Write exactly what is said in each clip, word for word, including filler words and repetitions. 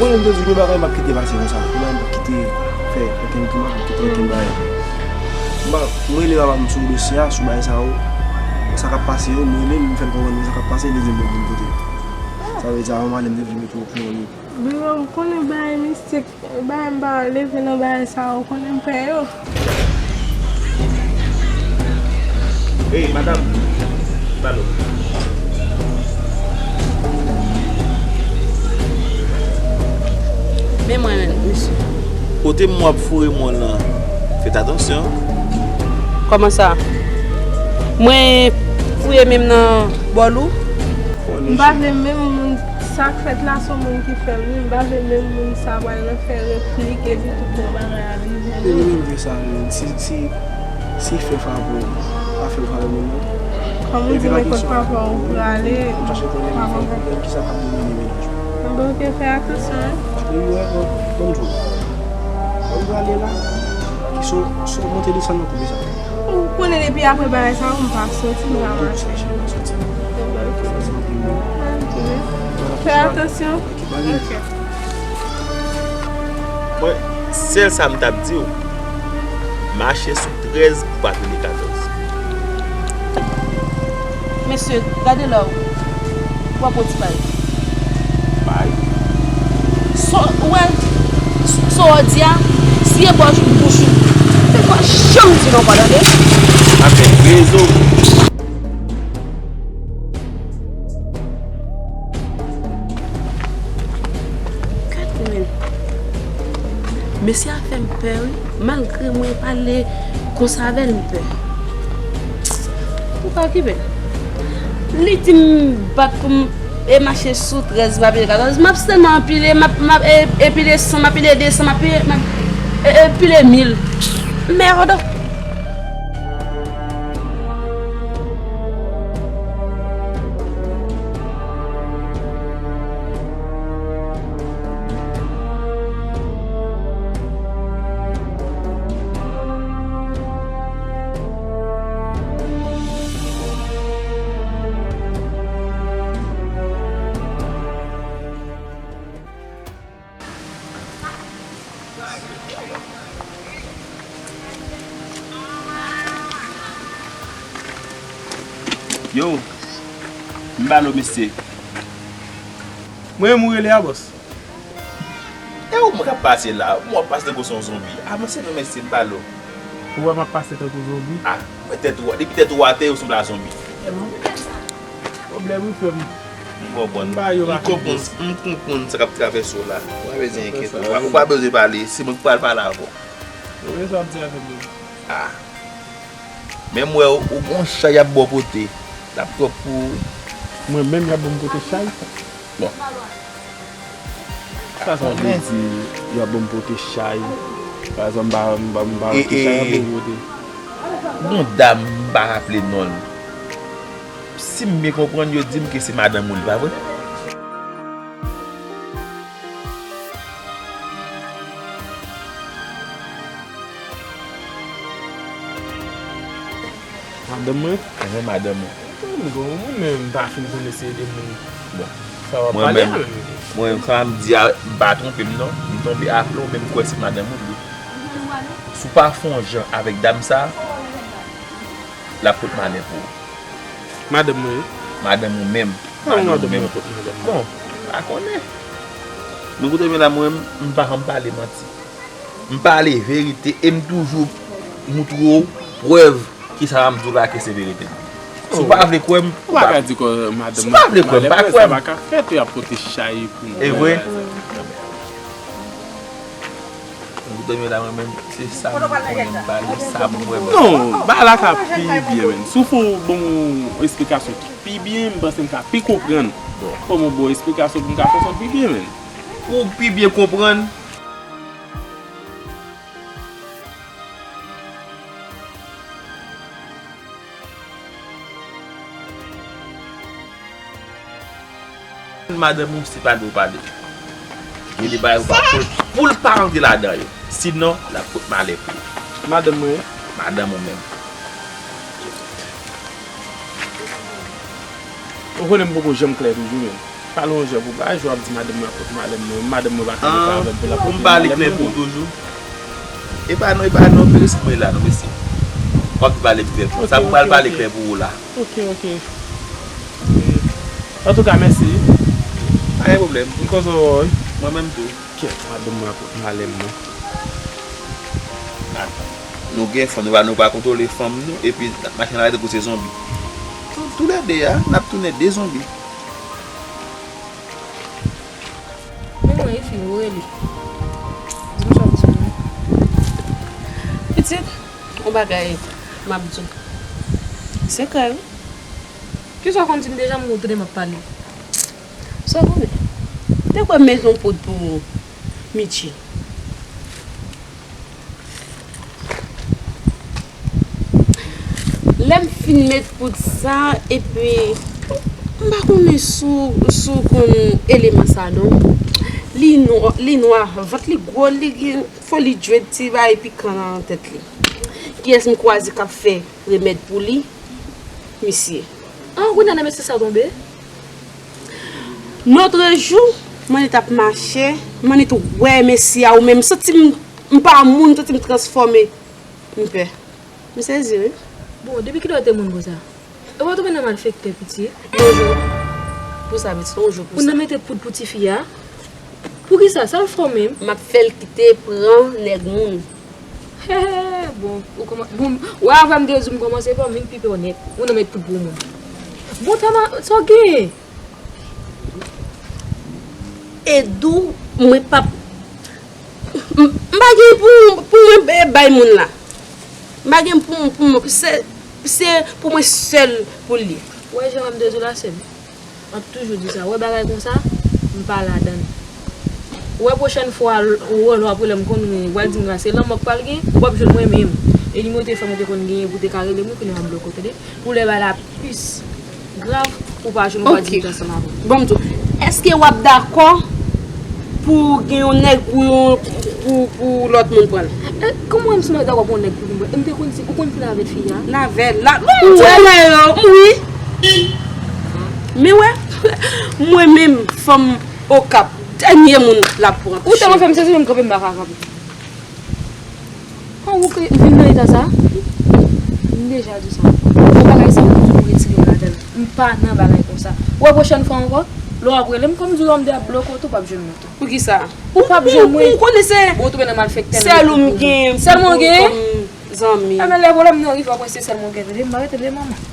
Mwen menm, m te di, gen bagay m p ap kite pase konsa. Gen bagay m p ap kite fè okenn tou, m p ap kite okenn bagay. M pa, m rele papa m sou dosye a, sou bagay sa yo. Sa k ap pase yo, m rele l, m fè l konprann sa k ap pase, li di m bon pou m kite. Sa vle di, avan m ale, m te vle mete w okouran li. Bebe, ou konnen bagay mistik, bagay m pa leve nan bagay sa yo, ou konnen m pè yo. Hey, madanm. Balo. Men mwen menm, mesye. Kote m w ap foure mwen lan, fèt atansyon. Kòman sa? Mwen fouye men m nan bòl ou? M pa vle menm moun sa k fèt la, se yon moun ki fè l, wi. M pa vle menm moun sa pral fè replik epi tout bon bagay a rive. E li menm vre sa, men si, si, si fè favè, pa fè favè moun nan. Kòm ou di, men kot papa ou prale, m chache konnen ki fè pwoblèm, ki sa k ap domine mennaj ou. Enben, oke, fè atansyon, wi. Epi, wè, bon, bon, bon, bon, prale la, ki son, son monte desann nan koupe sa. Ou konnen depi apre bagay sa yo, m pa soti, m pa mache. Fè atansyon. Mwen, sèl sa m t ap di w, mache sou trèz pou pa tounen katòz. Mesye, gade la w. W ap pran ti pay. Pay? So, ou wè, so w di a, siye bòch bouch ou. Se pa janm di non pa tande. Afè rezo. Gad men. Mesye a fè m pè, wi. Malgre mwen pale konsa avè l, m pè. Ou pa okipe l. Li di m bat pou m e mache sou trèz pa pile katòz. M ap sèlman anpile, m ap, m ap e, e pile san, m ap pile de san, m ap pile, m ap e, e pile mil. Mèd! Yo, m ba lo mesye. Mwen menm ou rele a, bòs? E ou mwen k ap pase la, mwen w ap pase tankou se yon zonbi. Avanse non mesye, m ba lo. Ou wè m ap pase tankou zonbi? A, tèt ou, depi tèt ou atè, ou sanble a zonbi. Pwoblèm wi frè m. M konprann. M konprann, m konprann sa k ap travèse w la. Ou pa bezwen enkyete w. Ou pa bezwen pale. Se mwen ki pral pale avè w. Ou wè sa w ap di avè m menm? A. Men m wè w, ou gon chay y ap ba w pote. L ap twòp pou ou. Mwen menm y ap ban m pote chay? Bon. Sa sa vle di, y ap ban m pote chay? Pa egzanp, m pa, m pa, m pa rete chay y ap ban m pote. Gon dam, m pa raple non l. Si m byen konprann, yo di m ke se madanm ou li, pa vre? Madanm mwen? Enhen, madanm ou. M gon moun, men m pa fin konnen se de moun. Bon. Sa w ap pale a menm. Mwen, sa m di a, m pa twonpe m non. M tonbe aplè w, men m kwè se madanm ou li. Si w pa fè yon jan avèk dam sa, l ap pot malè pou ou. Madanm mwen wi. Madanm ou menm. Madanm ou menm. Bon, m pa konnen. Men koute men la, mwen, m pa janm pale manti. M pale verite e m toujou moutre w prèv ke sa m di w la ke se verite. Si w pa vle kwè m, ou pa ka di ke madanm mwen malè pou sa pa ka fèt, y ap pote chay pou mwen. E vre? Ou tande la, mwen menm, se sa m konnen m pale, sa m kwè m. Non, bagay la ka pi byen, menn. Si w fè w ban m yon esplikasyon ki pi byen, m panse m ka pi konprann. Bon. Fò m ba w esplikasyon pou m ka konprann pi byen, menn. Pou w pi byen konprann, madanm ou, se pale ou pale. Gen de bagay ou pa, pou, pou l pa rantre ladan yo. Sinon, l ap pot malè pou ou. Madanm mwen. Madanm ou menm. Ou konnen m poko janm klè toujou, menn. Pale yon jan pou bagay, jan w ap di madanm mwen ap pot malè m nan, madanm mwen pa ka rete avè m pou l ap pot malè m nan. An, pou m pale klè pou ou toujou. E pa non, e pa non, pere si mwen la non, mesye. W ap pale klè pou ou. Sa m pral pale klè pou ou la. Ok, ok. Antouka, mèsi. Pa gen pwoblèm. M kontan wè w wi. Mwen menm tou. Kèt, madanm mwen ap pot malè m nan. Nou gen fanm, nou pa, nou pa kontwole fanm nou, epi n ap mache nan lari tankou se zonbi. Tou, toulède a, n ap tounen de zonbi. Men mwen, e fi, ou rele. Di m sa w bezwen. Pitit, yon bagay m ap di w. Sekrè, wi. Kisa w konn di m deja, m konn tande m ap pale. Sa w konnen? Te kwè m mete yon poud pou Mitchy. Lè m fin met poud sa, epi m pa konnen si w, si w konn eleman sa non. Li nwa, li nwa, vant li gwo, li gen foli djwèt, ti bagay pikan nan tèt li. Kiyès m kwaze k ap fè remèd pou li? Misye. An, kounye a nan mesye sa tonbe? Lòt jou, m annik t ap mache, m annik t wè mesye a, ou menm, m santi m, m pa moun, m santi m transfòme. M pè. M sezi, wi. Bon, depi kilè w te moun konsa? E w tonbe nan malfektè, pitit? Yon jou. Pou sa, pitit, yon jou pou sa. Ou nan mete poud pou tifi a? Poukisa? Sa l fè w menm? M ap fè l kite pran nèg moun. He, he, he, bon, ou kòman, bon, w avè m de jou m kòmanse fè w vin pi pè w nèt. Ou nan met poud pou moun. Bon, Tama, sa w genyen? Edou, mwen p ap, m, m pa gen pou, pou mwen bay moun la. M pa gen pou, pou mwen, se, se pou mwen sèl pou li. Ou wè jan m de jou la, sè m? M ap toujou di sa. Ou wè bagay konsa, m pa ladan l. Ou wè pwochèn fwa, ou wè lè w ap rele m konn ou pral di m la, se lanmò k pral gen, ou p ap jwenn mwen menm. E nimewo telefòn mwen te konn genyen pou w te ka rele m, kounye a m ap bloke w, tande? Pou lè bagay la plis grav, pou w pa jwenn ou pa di m ansanm avè w. Bon, m di w, èske w ap dakò pou gen yon nèg pou yon, pou, pou lòt moun pran l? E, kòman m si m dakò pou yon nèg pou vin pran? E m te konn di, ou konn ki l avèk fi a? L avè l, la, bon, m di w, m wi. Men wè, mwen menm, fanm Okap, dènye moun l ap pran. Ou tèlman fè m sezi, menm kanpe m pa ka kanpe. An, ou ke vin nan eta sa? M deja di sa. Bon, bagay sa, m toujou retire m ladan l. M pa nan bagay konsa. Ou wè pwochèn fwa ankò, lè w ap rele m, kòm di w, m de ap bloke w tou, w p ap jwenn mwen tou. Poukisa? Ou p ap jwenn mwen. Ou konnen se. Bon, ou tonbe nan malfektè. Sèl ou m gen. Sèl mwen gen? Kòm zanmi. Enben, lè pwoblèm nan rive, w ap wè se sèl mwen gen. Tande, m pa rete de manman.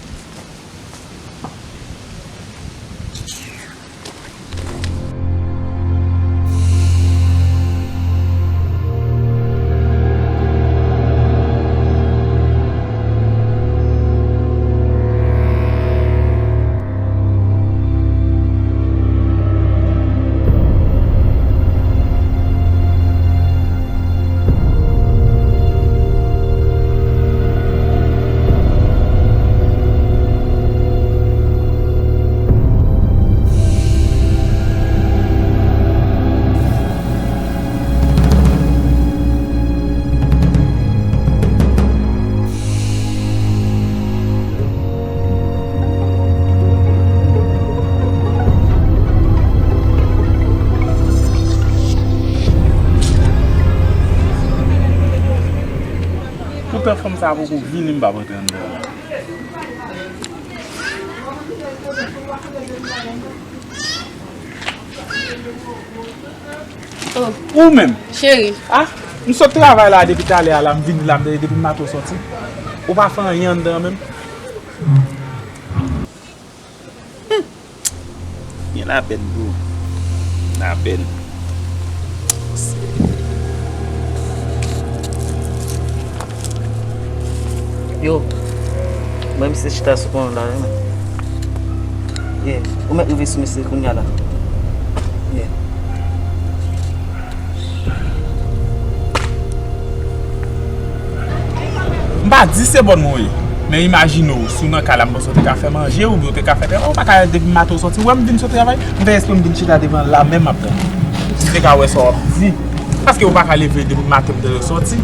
Poutan fanm sa a poko vini, m p ap antre anndan la. Oh. Ou menm? Cheri. Ah, m sot travay la depi talè a la, m vini la, m tande depi maten w soti. Ou pa fè anyen anndan an menm? Hmm. Gen lapèn tou. Lapèn. Yo, mwen misye chita sou pon la, wi, men. Yeah, ou mèt rive sou misye kounya la. Yeah. M pa di se bòn mwen w ye, men imajine w, si w nan kay la, m panse w te ka fè manje, oubyen w te ka fè travay, ou pa ka depi maten w soti, w wè m vin sot travay, m fè espre m vin chita devan la, menm m ap tann. M te ka wè sa w ap di. Paske ou pa ka leve depi maten m tande w soti.